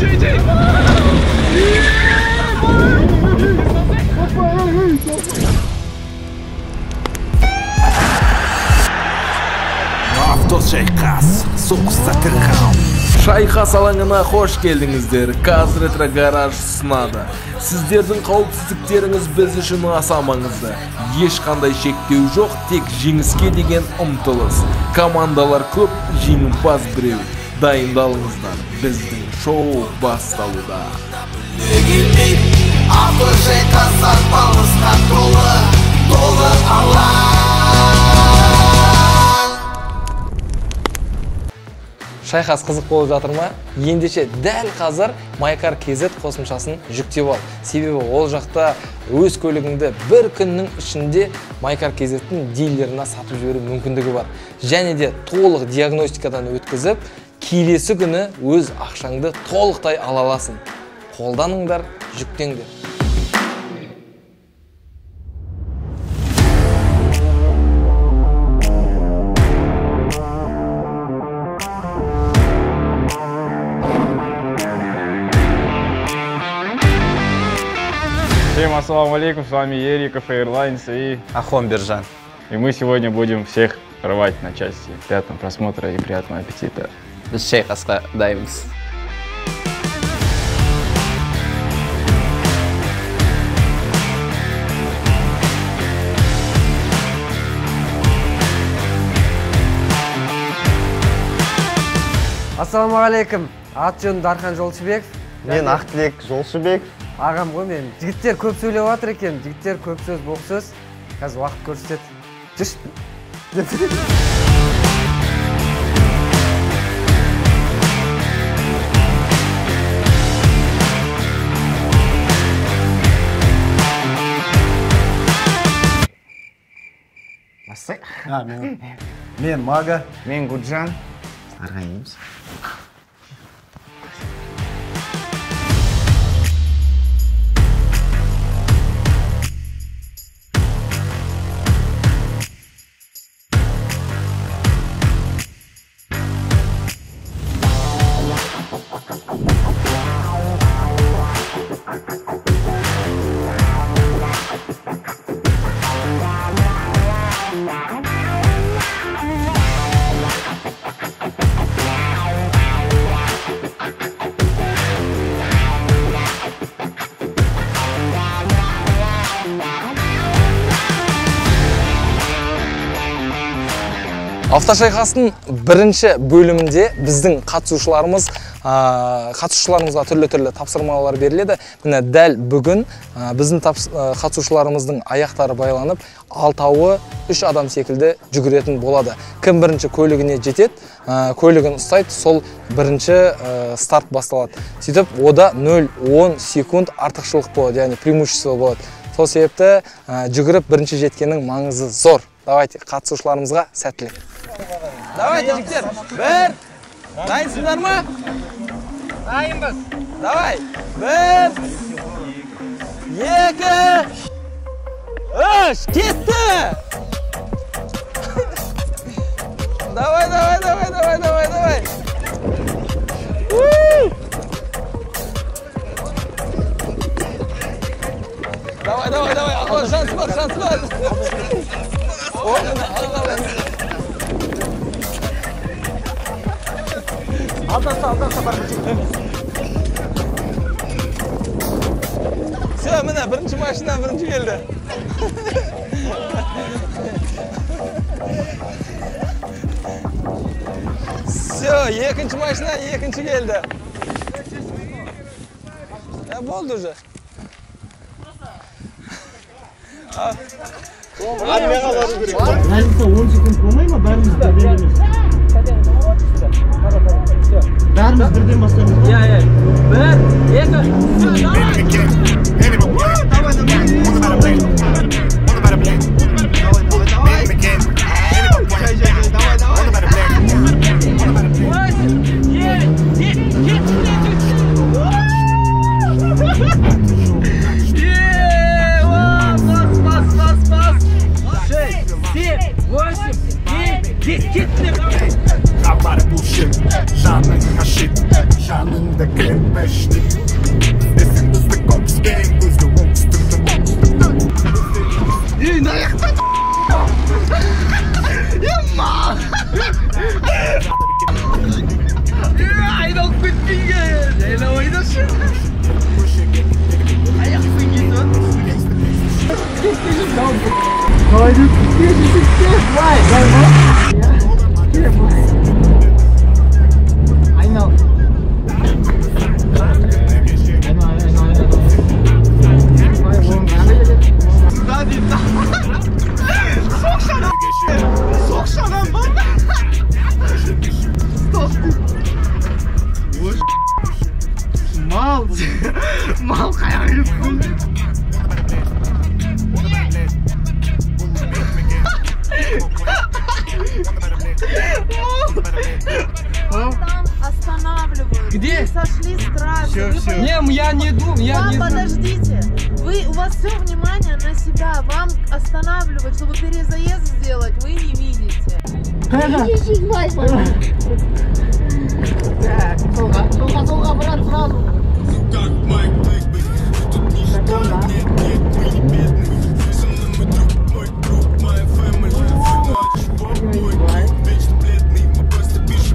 Жей. Автошайқас, соғыста тірі қал. Шайқас алаңына қош келдіңіздер. Каз Ретро Гараж ұсынады. Сіздердің қауіпсіздіктеріңіз біз үшін аса маңызды. Ешқандай шектеу жоқ, тек жеңіске деген ұмтылыс. Командалар көп, жеңімпаз біреу. Дайындалыңыздар, біздің шоу басталуда. Автошайқас арпалысқа толы, толы алаң. Шайқас қызық болып жатыр ма? Ендеше дәл қазір MyCar KZ қосымшасын жүктеп ал. Себебі ол жақта өз көлігіңді бір күннің ішінде MyCar KZ-тің дилеріне сатып жіберу мүмкіндігі бар. Және де толық диагностикадан өткізіп, келесі күні өз ақшаңды толықтай ала аласың. Қолданыңдар, жүктеңдер. Всем ассаламу алейкум, с вами Ериков Airlines и Ахон Биржан. И мы сегодня будем всех рвать на части. Приятного просмотра и приятного аппетита. Біз шайқасқа дайынбыз. Ассалаумағалейкум. Аты жөнім Дархан Жолшыбеков. Мен Ақтілек Жолшыбеков. Ағам ғой мен. Жігіттер көп сөйлеп жатыр екен. Жігіттер көп сөз, боқ сөз. Қазір уақыт көрсетеді. Жүрші. Бастайық. Мен Мага. Мен Гуджан. Арғайымыз. Автошайқастың бірінші бөлімінде біздің қатысушыларымызға түрлі-түрлі тапсырмалар беріледі. Міне дәл бүгін біздің қатысушыларымыздың аяқтары байланып, алтауы үш адам секілді жүгіретін болады. Кім бірінші көлігіне жетеді, көлігін ұстайды, сол бірінші старт басталады. Сөйтіп, ода 0,10 секунд артықшылық болады, яғни преимущество болады. Сол себепті жүгіріп бірінші жеткеннің маңызы зор. Давайте қатысушыларымызға сәттілік. Давайте, жігіттер, бір, дайынсыңдар ма? Дайынбыз. Давай, бір, екі, үш, кетті! Давай, давай, давай, давай, давай, давай. Давай, давай, давай, Ахон, шанс бар, шанс бар. Все, міне, бірінші машина бірінші келді. Все, екінші машина екінші келді. Болды уже. Армияға бару керек. Разница 10 секунд болмай ма? Бәріміз бірден емес. Бәріміз бірден бастаймыз ба? Иә, иә. Бір, екі, давай. Давай, давай, давай. 8, 9, 10, 10. Хабар bullshit, жанның қашит. Жаныңда кірпішті. Есімізді көпскен, көзді оңтүстіктен, оңтүстіктен. Ей, мына жақта! Ема! Айналып кеткен, жайлап айдашы. Аяқпен кетіп жатыр. Айнал. Мал, мал қаяқ кетіп. Там останавливают. Где? Вы сошли с трассы. Все, все. Не, я не иду, я не. Подождите. Вы, у вас все внимание на себя. Вам останавливать, чтобы перезаезд сделать, вы не видите.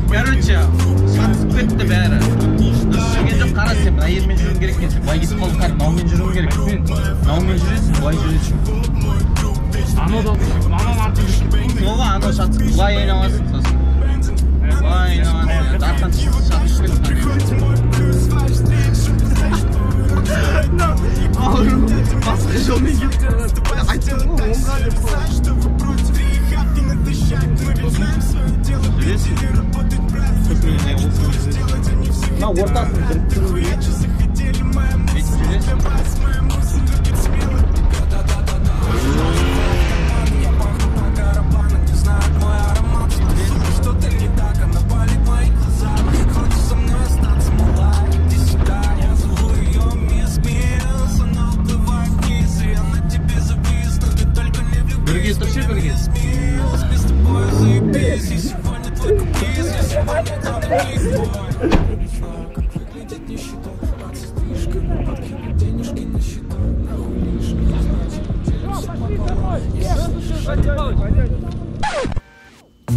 Короче, шатысып кетті бәрі. Дұрыс жүрген жоқ, қара сен мына жермен жүруің керек екен. Сен былай кетіп қалдың, қара мынаумен жүруің керек. Сен мынаумен жүресің, былай жүресің. Анау анау шатысып былай айналасың сосын. Былай айналасың. Арқан шатысып кетті. Басқа жолмен кетті. Айтсам ғой, оңға деп. Мына ортасын біріктіру керек. Бүйтіп жүресің. Бірге тұршы, бірге.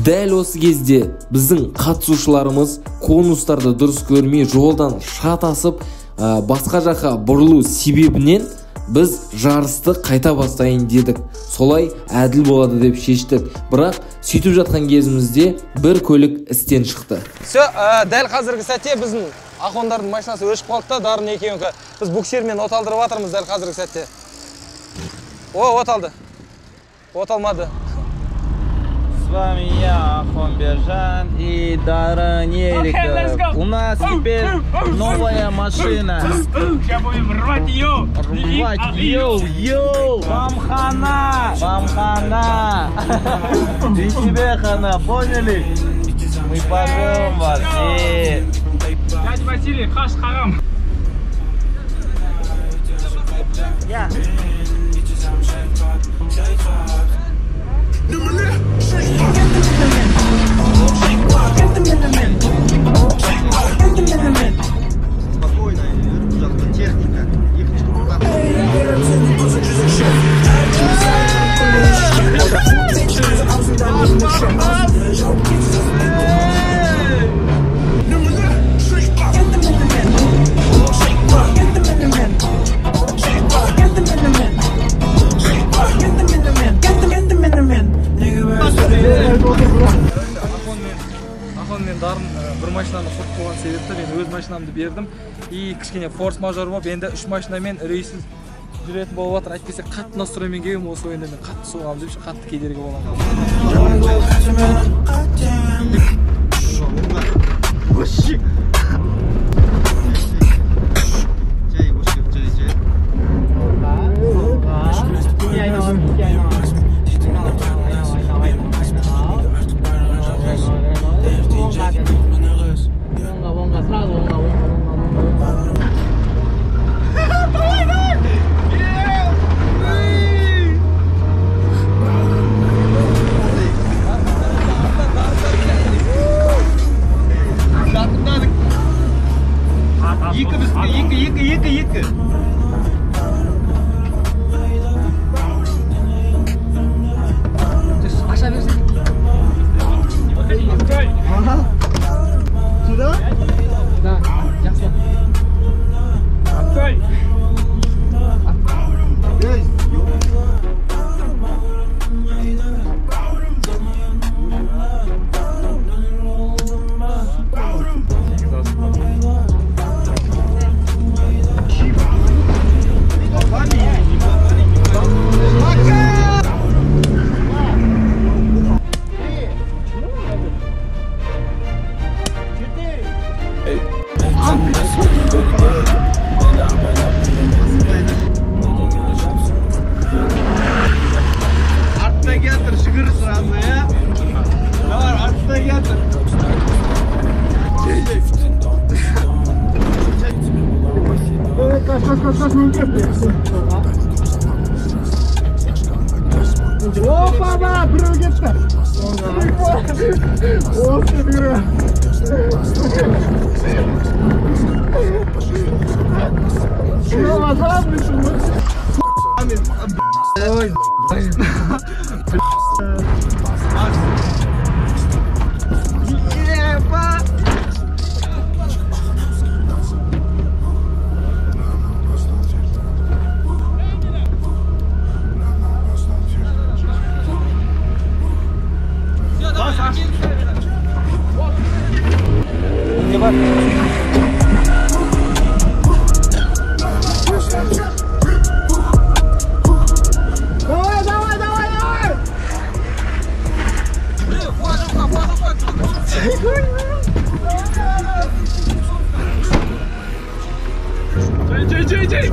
Дәл осы кезде біздің қатысушыларымыз конустарды дұрыс көрмей жолдан шатасып, басқа жаққа бұрылу себебінен біз жарысты қайта бастайын дедік. Солай әділ болады деп шештік. Бірақ сөйтіп жатқан кезімізде бір көлік істен шықты. Все, дәл қазіргі сәтте біздің Ахондардың машинасы өшіп қалды да, Дарын екеуінікі. Біз буксирмен от алдырып жатырмыз дәл қазіргі сәтте. О, от алды. От алмады. С вами я, Ахон Бержан и Даран Ериков. У нас теперь новая машина. Сейчас будем рвать ее. Рвать, йоу, йоу. Вам хана, вам хана. И тебе хана, поняли? Мы порвем вас. Дядя Василий, хаш харам. Спокойно, жақта техника, екінші турда. Ахон мен Дарын бір машинаны құрт қойған себепті мен өз машинамды бердім. И кішкене форс-мажор болып, енді үш машинамен үрейсіз жүретін болып жатыр. Әйтпесе қатты настроймен келгенмін осы ойында, мен қатты соғамын деп, қатты кедергі боламын. Екі біздікі, екі, екі, екі, екі. Аша берсең. Ага. Сюда? Да, жақсы. Отстой! Эй, Опа, біреу кетті. Осы біреу. Давай, давай, давай, давай! Жей, жей, жей!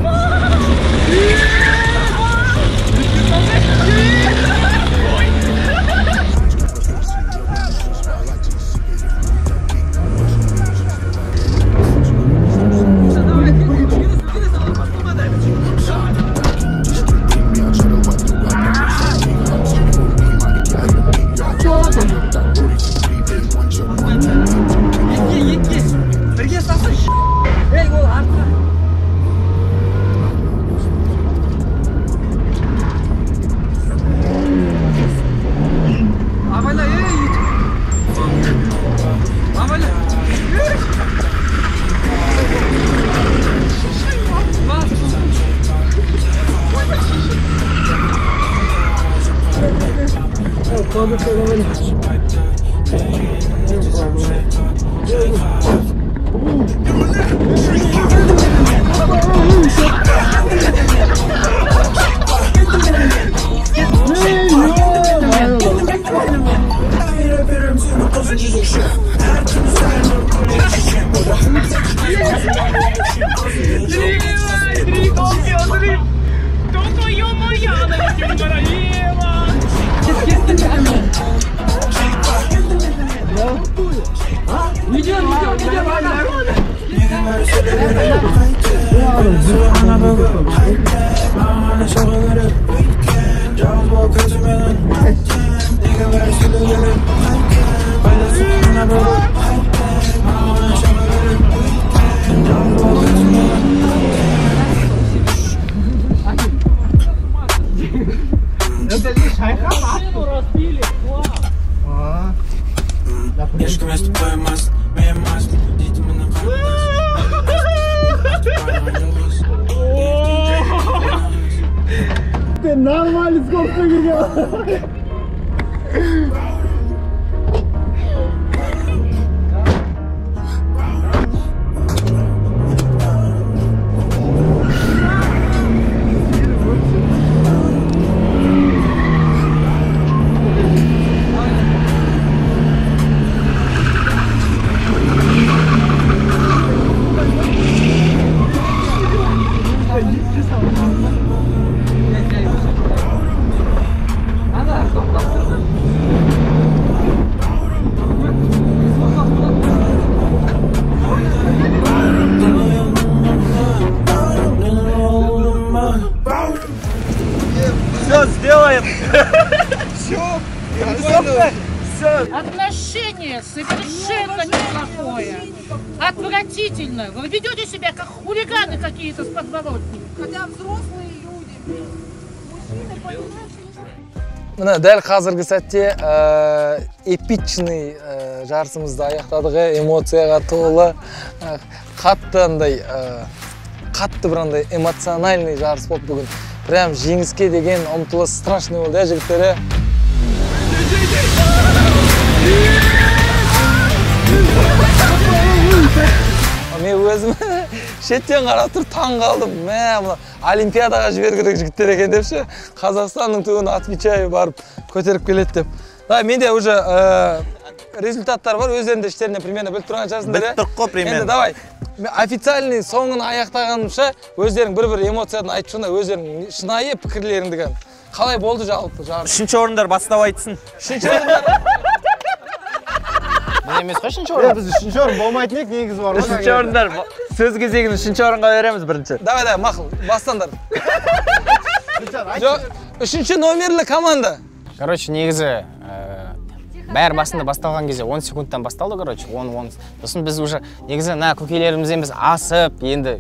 Нормально скоростьпен кірген. Все сделаем. Все. Все. Отношение совершенно неплохое. Отвратительное. Отвратительно. Вы ведете себя как хулиганы какие-то с подворотни. Хотя взрослые люди, мужчины понимают, что... Міне, дәл қазіргі сәтте эпичный жарысымызды аяқтадық, эмоцияға толы, қатты андай, қатты бір андай эмоциональный жарыс болды бүгін. Прям жеңіске деген ұмтылыс страшный болды, жігіттер. Мен өзім шеттен қарап тұрып таң қалдым. Мә, мына олимпиадаға жіберу керек жігіттер екен деп ше. Қазақстанның туын отвечаю барып көтеріп келеді деп. Да, менде уже результаттар бар, өздерінде іштеріне примерно біліп тұрған шығарсыңдар. Біліп тұрық қой примерно. Енді давай, официальный соңын аяқтағанымша өздерің бір-бір эмоциядан айтып шына, өздерің шынайы пікірлеріңді кәдімгі. Қалай болды жалпы жарыс? Үшінші орындар бастап айтсын. Үшінші орындар. Мен емес қой үшінші орын. Біз үшінші орын болмайтын ек негізі бар ғой. Үшінші орындар сөз кезегін үшінші орынға береміз бірінші. Давай, давай, мақұл, бастаңдар. Жоқ, үшінші номерлі команда. Короче, негізі бәрі басында басталған кезде 10 секундтан басталды, короче, 10-10. Сосын біз уже негізі мына көкелерімізден біз асып, енді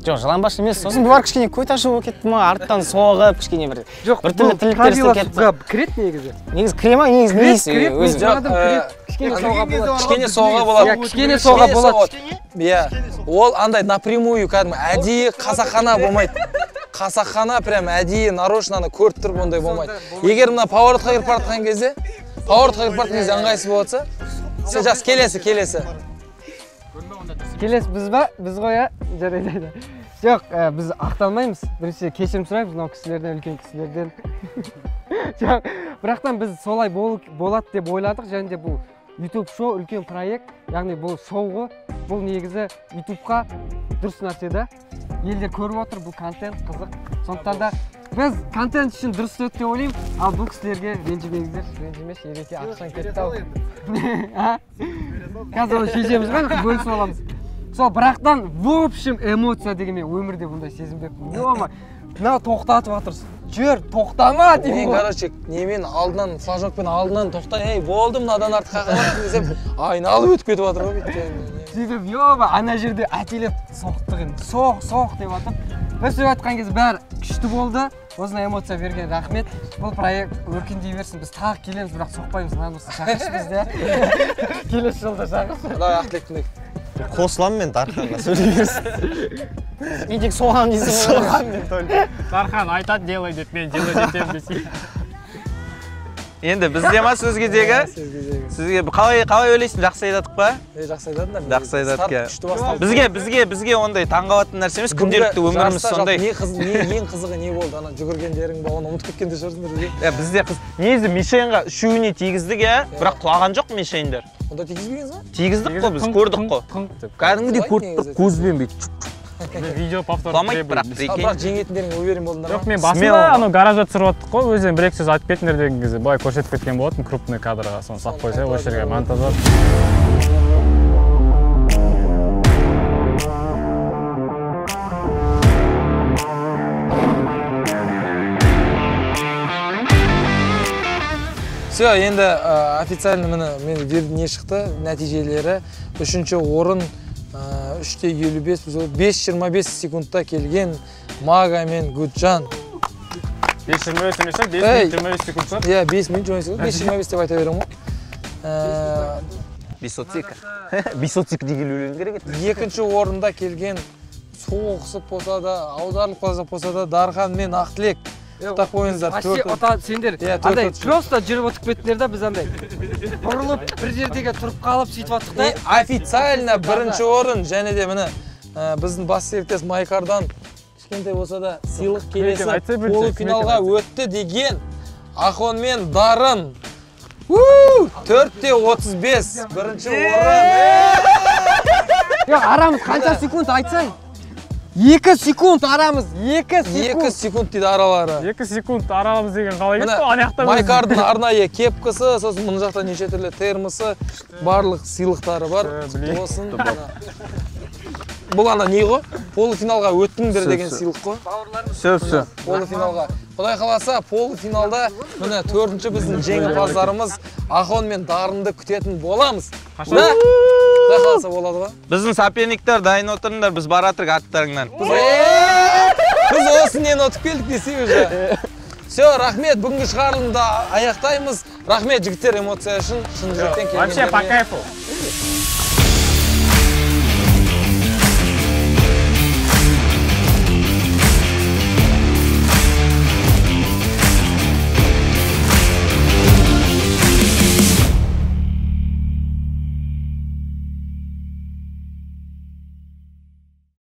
жоқ, жыланбаш емес. Сосын бұлар кішкене көт ашу болып кетті ма, арттан соғып, кішкене бір біртүрлі тірліктер істеп кетті. Кіреді негізі. Негізі кіре ма, негізі несі? Өзі кішкене соға болады. Кішкене соға болады. Кішкене соға болады. Иә. Ол андай напрямую кәдімгі әдейі қасақана болмайды. Қасақана прям әдейі нарочно ана көріп тұрып ондай болмайды. Егер мына поворотқа кіріп бара жатқан кезде, поворотқа кіріп бара жатқан кезде ыңғайсыз болып жатса, сен жас келесі, келесі. Келесі біз ба? Біз ғой, ә? Жарайды. Жоқ, біз ақталмаймыз. Бірінші кешірім сұраймыз мынау кісілерден, үлкен кісілерден. Жоқ, бірақтан біз солай болады деп ойладық, және де бұл YouTube шоу үлкен проект, яғни бұл шоу ғой. Бұл негізі YouTube-қа дұрыс нәрсе да. Елдер көріп отыр, бұл контент қызық. Сондықтан да біз контент үшін дұрыс өтті деп ойлаймын. Ал бұл кісілерге ренжімеңіздер, ренжімеші, ереке ақшаң кетті ау. Қазір оны шешеміз ғой, бөлісіп аламыз. Сол, бірақтан, в общем, эмоция деген мен өмірде бұндай сезінбеппін. Мынау тоқтатып жатыр. Жүр, тоқтама деймін. Мен, короче, немен алдынан, флажокпен алдынан тоқтай, ей, болды, мынадан артық қақалады десем, айналып өтіп кетіп жатыр ғой бүйткен. Сөйтіп, ёба, ана жерде әтелеп соқтық енді. Соқ, соқ деп жатып. Бір сөз айтқан кезде бәрі күшті болды. Осындай эмоция берген рахмет. Бұл проект өркендей берсін. Біз тағы келеміз, бірақ соқпаймыз. Мынаны осы шақыршы бізді. Келесі жылда шақыршы. Давай, Ақтілек тыңдайық. Қосыламын мен Дарханға, сөйлей берсін. Мен тек соғам дейсің ғой. Соғам мен только. Дархан айтады делай деп, мен делай етемін десең. Енді бізде ма сөз кезегі? Сізге қалай ойлайсың, жақсы айдадық па? Жақсы айдадыңдар. Жақсы айдадық. Бізге ондай таңғалатын нәрсе емес, күнделікті өміріміз сондай. Ең қызығы не болды? Ана жүгіргендерің ба, оны ұмытып кеткен де шығарсыңдар. Иә, бізде қыз. Негізі мишеньға үшеуіне тигіздік, иә, бірақ құлаған жоқ мишеньдер. Онда тигізбегенсіз ба? Тигіздік қой, біз көрдік қой. Кәдімгідей көріп тұрып, көзбен бүйтіп. Видео повтор құламайды бірақ, прикинь. Бірақ жеңетіндеріңе уверен болдыңдар ма? Жоқ, мен басында анау гаражда түсіріп аттық қой, өздерің бір екі сөз айтып кетіңдер деген кезде былай көрсетіп кеткен болатын крупный кадрға, соны сап қойса, осы жерге монтаждап. Все, енді официально міне мен не шықты, нәтижелері. Үшінші орын 3:55, 5:25 секундта келген Мага мен Гүлжан. 5:25 емес, 5 минут 25 секунд. Иә, 5 минут 25 секунд, 5:25 деп айта беремін ғой. 5:32. 5:32 деген өлең керек еді. Екінші орында келген соғысып болса да, аударылып қалса болса да Дархан мен Ақтілек. Құттықтап қойыңыздар. Сендер андай просто жүріп отырып кеттіңдер да, біз андай бұрылып бір жердеге тұрып қалып сөйтіп аттық та. Официально бірінші орын және де міне біздің бас серіктес Майкардан кішкентай болса да сыйлық келесі полуфиналға өтті деген Ахон мен Дарын. 4:35 бірінші орын. Жоқ, арамыз қанша секунд айтсаң? 2 секунд арамыз, 2 секунд. 2 секунд дейді аралары. 2 секунд арамыз деген қалай кетті? Ана жақта Майкардың арнайы кепкасы, сосын мына жақта неше түрлі термосы, барлық сыйлықтары бар. Құтты болсын. Бұл ана не ғой? Полуфиналға өттіңдер деген сыйлық қой. Все, все. Полуфиналға. Құдай қаласа, полуфиналда міне төртінші біздің жеңімпаздарымыз Ахон мен Дарынды күтетін боламыз. Құдай қаласа болады ғой. Біздің соперниктер дайын отырыңдар, біз баратырық арттарыңнан. Біз осы нені ұтып келдік десей уже. Все, рахмет, бүгінгі шығарылымды аяқтаймыз. Рахмет, жігіттер, эмоция үшін, шын жүректен Вообще по келгендеріне. кайфу.